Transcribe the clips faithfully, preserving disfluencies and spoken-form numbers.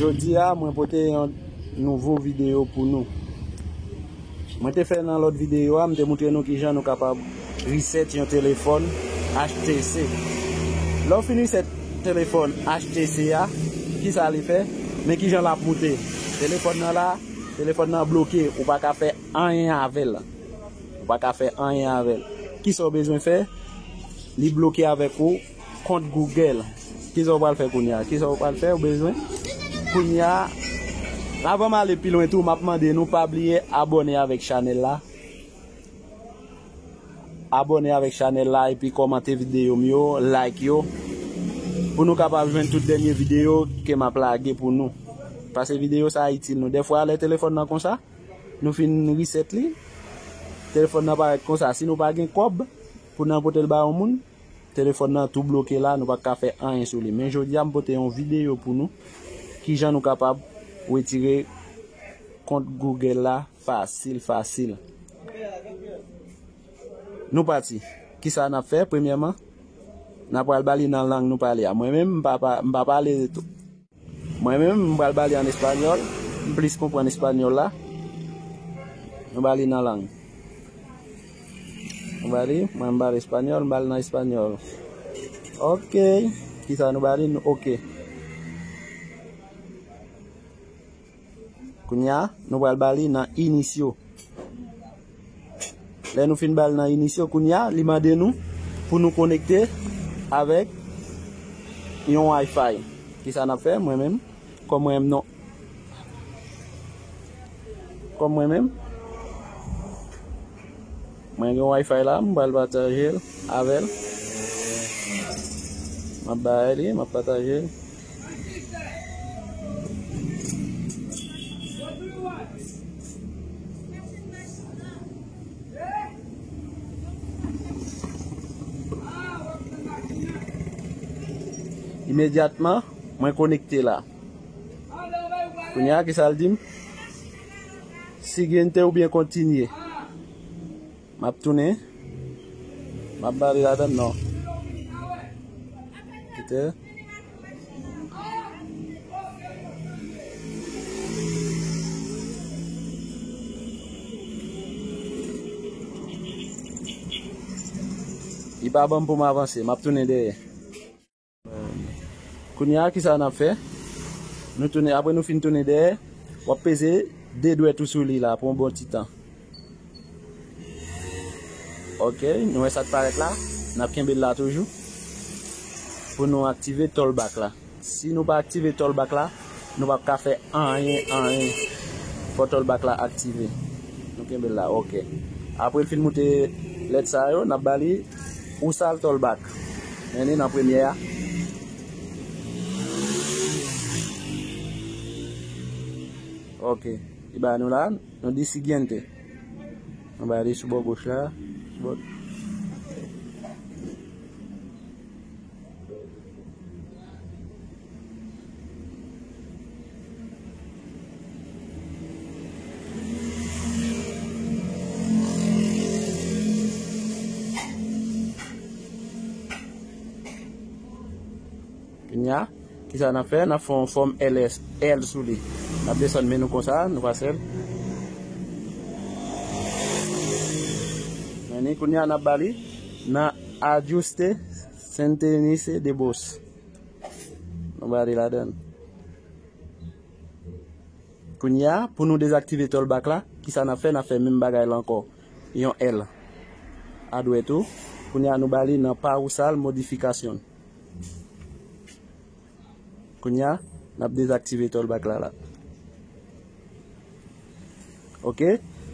Jodi a, mwen pote yon nouvo videyo pou nou. Mwen te fè nan lòt videyo a, m te moutre nou kijan nou kapab reset yon telefòn H T C. Lè w fin reset telefòn H T C a, kisa li fè? Men kijan l ap moute. Telefòn nan la, telefòn nan bloke, ou pa ka fè anyen avè l. Ou pa ka fè anyen avè l. Kisa w bezwen fè? Li bloke avèk ou kont Google. Kisa w pral fè kounye a? Kisa w pral fè? Ou bezwen? Kounye a, avan m ale pi lwen tou, m ap mande nou pa bliye abòne avèk chanèl la. Abòne avèk chanèl la epi kòmante videyo m yo, like yo. Pou nou kapab jwenn tout dènye videyo ke m ap lage pou nou. Paske videyo sa a itil nou. Dèfwa, lè telefòn nan konsa, nou fin reset li, telefòn nan parèt konsa. Si nou pa gen kòb pou n al pote l ba yon moun, telefòn nan tou bloke la, nou pa ka fè anyen sou li. Men jodi a, m pote yon videyo pou nou, kijan nou kapab retire kont Google la fasil, fasil. Nou pati. Kisa n ap fè? Premyèman, n ap pral ba li nan lang nou pale a. Mwen menm, m pa, pa, m pa pale Mwen menm, m pral ba li an espanyòl. M plis konprann espanyòl la. Nou ba li nan lang. Nou ba li, mwen m pale espanyòl, m ba li nan espanyòl. Ok. Kisa nou ba li? Nou, ok. Kounye a, nou pral ba li nan inisyo. Lè nou fin ba l nan inisyo, kounye a, li mande nou pou nou konekte avèk yon Wi-Fi. Kisa n ap fè? Mwen menm, kòm mwen menm non. Kòm mwen menm, mwen gen Wi-Fi la, m pral pataje l avè l. M ap bay li, m ap pataje l. Imedyatman, mwen konekte la. Kounye a, kisa l di m? Siguiente oubyen kontinye. M ap tounen. M ap ba li ladan, non. Kite. Li pa ban m pou m avanse. M ap tounen dèyè. Kounye a, kisa n ap fè? Nou tounen, apre nou fin tounen dèyè, w ap peze de dwèt ou sou li la pou yon bon ti tan. Ok, nou wè sa k parèt la, n ap kenbe l la toujou pou nou aktive Tollback la. Si nou pa aktive Tollback la, nou p ap ka fè anyen, anyen. Fò Tollback la aktive. Nou kenbe l la, ok. Apre l fin moute lèt sa yo, n ap ba li Usar Tollback. Men li nan premyè a. Ok. Li ba nou la, nou di siguiente. Nou ba li sou bò goch la, sou bò. Kounye a, kisa n ap fè? N ap fè yon fòm L S, L sou li. N ap desann men nou konsa, nou pase l. Men ni kounye a, n ap ba li nan ajuste sentenise de bos. Nou ba li ladan. Kounye a, pou nou dezaktive Tollback la, kisa n ap fè? N ap fè menm bagay la ankò. Yon L. Adwèt ou. Kounye a, nou ba li nan pausar modificación. Kounye a, n ap dezaktive Tollback la, la. Ok?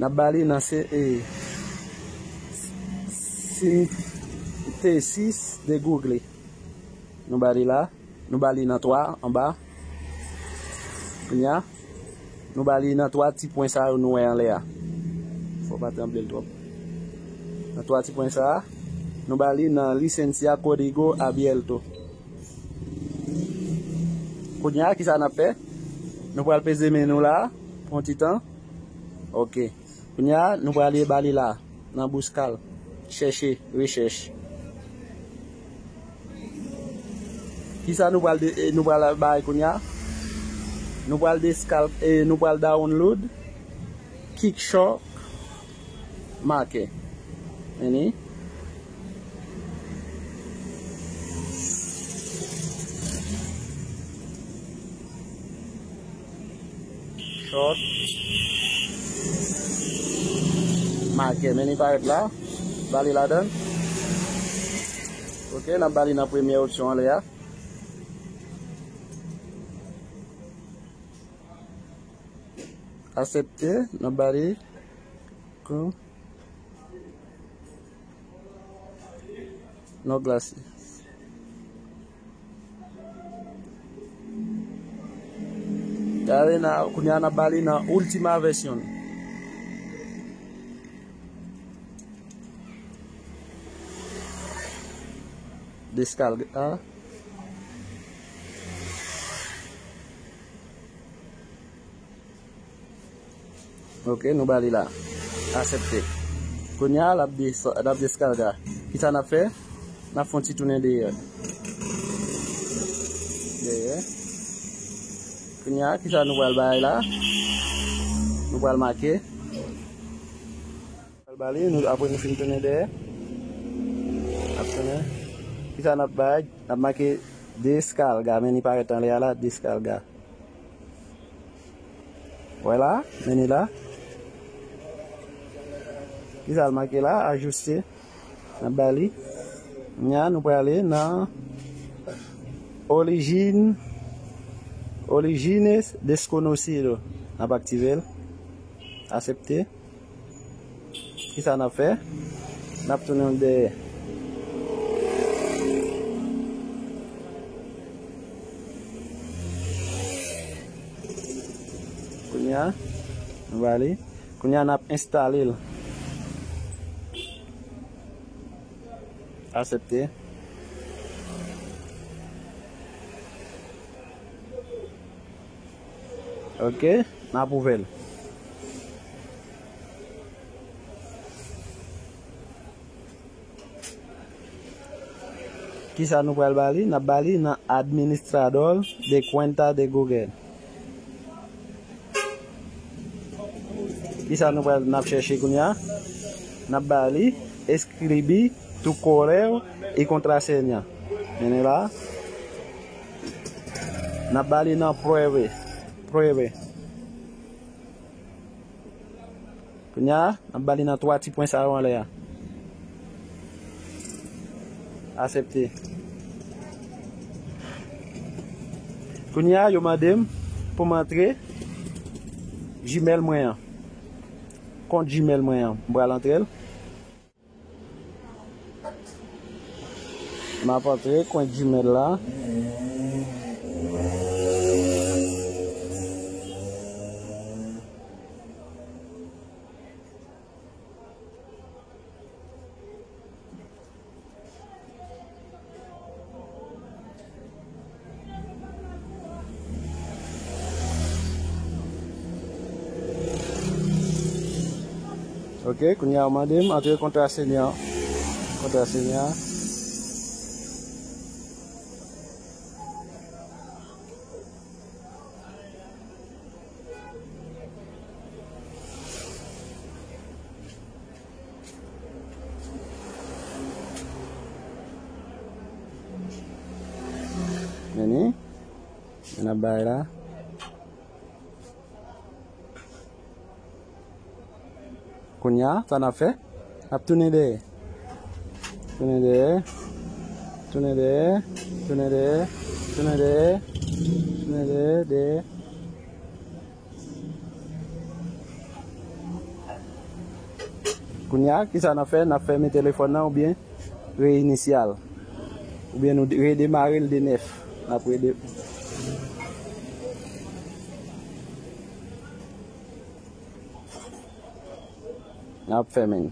N ap ba li nan se, e, síntesis de Google. Nou ba li la. Nou ba li nan twa anba. Kounye a, nou ba li nan twa ti pwen sa yo nou wè anlè a. Fò pa tranble l twòp. Nan twa ti pwen sa a, nou ba li nan licencia código abierto. Kounye a, kisa n ap fè? Nou pral peze men nou la, pou yon ti tan. Ok. Kounye a, nou prale ba li la, nan buscar, chèche, rechèch. Kisa nou pral de, e, nou pral bay kounye a? Nou pral deskal, e nou pral download Kickshock Maker. Vini. Short. Maker, men li parèt la. Ba li ladan. Ok, n ap ba li nan premye opsyon anlè a. Aksepte, n ap ba li kou. Non glase. Gade nan, kounye a n ap ba li nan Ultima vèsyon. Deskalga. Ok, nou ba li la. Aksepte. Kounye a, l ap dis-, l ap deskalga. Kisa n ap fè? N ap fè yon ti tounen dèyè. Dèyè. Kounye a, kisa nou pral bay la? Nou pral make. Pral ba li, nou, apre nou fin tounen dèyè. N ap tounen. Kisa n ap bay? N ap make deskalga. Men li parèt anlè a la, deskalga. Wè la, men li la. Kisa l make la? Ajuste. N ap ba li. Nya nou prale nan orijin, orijines desconocido. N ap aktive l. Aksepte. Kisa n ap fè? N ap tounen l dèyè. Kounye a, nou ba li. Kounye a, n ap enstale l. Aksepte. Ok, n ap ouvè l. Kisa nou pral ba li? N ap ba li nan Administrador de Cuenta de Google. Kisa nou pral, n ap chèche kounye a? N ap ba li escribir tu correo y contraseña. Men li la. N ap ba li nan pruebe. Pruebe. Kounye a, n ap ba li nan twa ti pwen sa yo anlè a. Aksepte. Kounye a, yo mande m pou m antre Gmail mwen an. Kont Gmail mwen an, m pral antre l. M ap antre kwen Gmail la. Ok, kounye a yo mande m antre kontra senya. Kontra senya. Vini. N ap bay la. Kounye a, sa n ap fè? N ap tounen dèyè. Tounen dèyè. Tounen dèyè. Tounen dèyè. Tounen dèyè. Tounen dèyè, dèyè. Kounye a, kisa n ap fè? N ap fèmen telefòn nan oubyen reyinisyal. Oubyen nou de-, redemare l de nèf. N ap rede-, n ap fèmen l.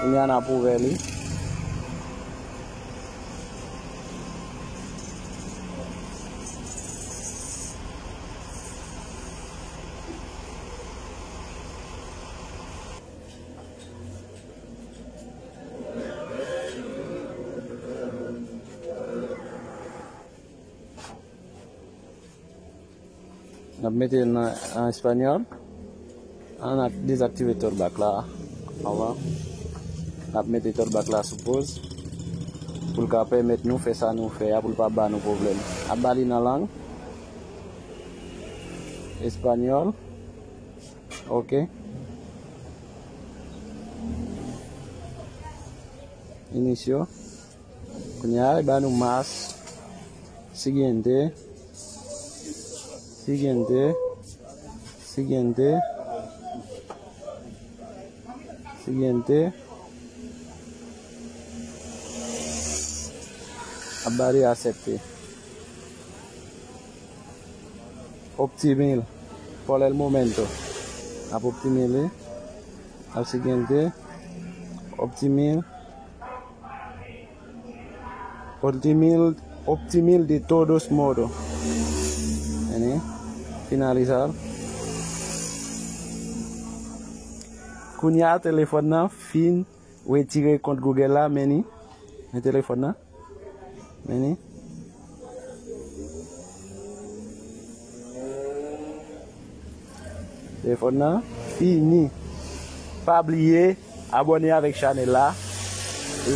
Kounye a n ap ouvè li. N ap mete l nan, an espanyòl. An n ap dezaktive talkback la. Anvan. N ap mete talkback la sou poz. Pou l ka pèmèt nou fè sa nou fè a, pou l pa ba nou pwoblèm. N ap ba li nan lang espanyòl. Ok. Inicio. Kounye a, e ba nou mas. Siguiente. Siguiente. Siguiente. Siguiente. Ap ba li asèpte. Optimil. Por el momento. Ap optimil li. Al siguiente. Optimil. Optimil, optimil de todos modos. Vini. Finalizar. Kounye a, telefòn nan fin retire kont Google la, men ni. Men telefòn nan. Men ni. Telefòn nan fini. Pa bliye abòne avèk chanèl la,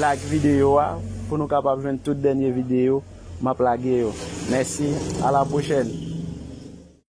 like videyo a pou nou kapab jwenn tout dènye videyo m ap lage yo. Mèsi, a la pwochèn.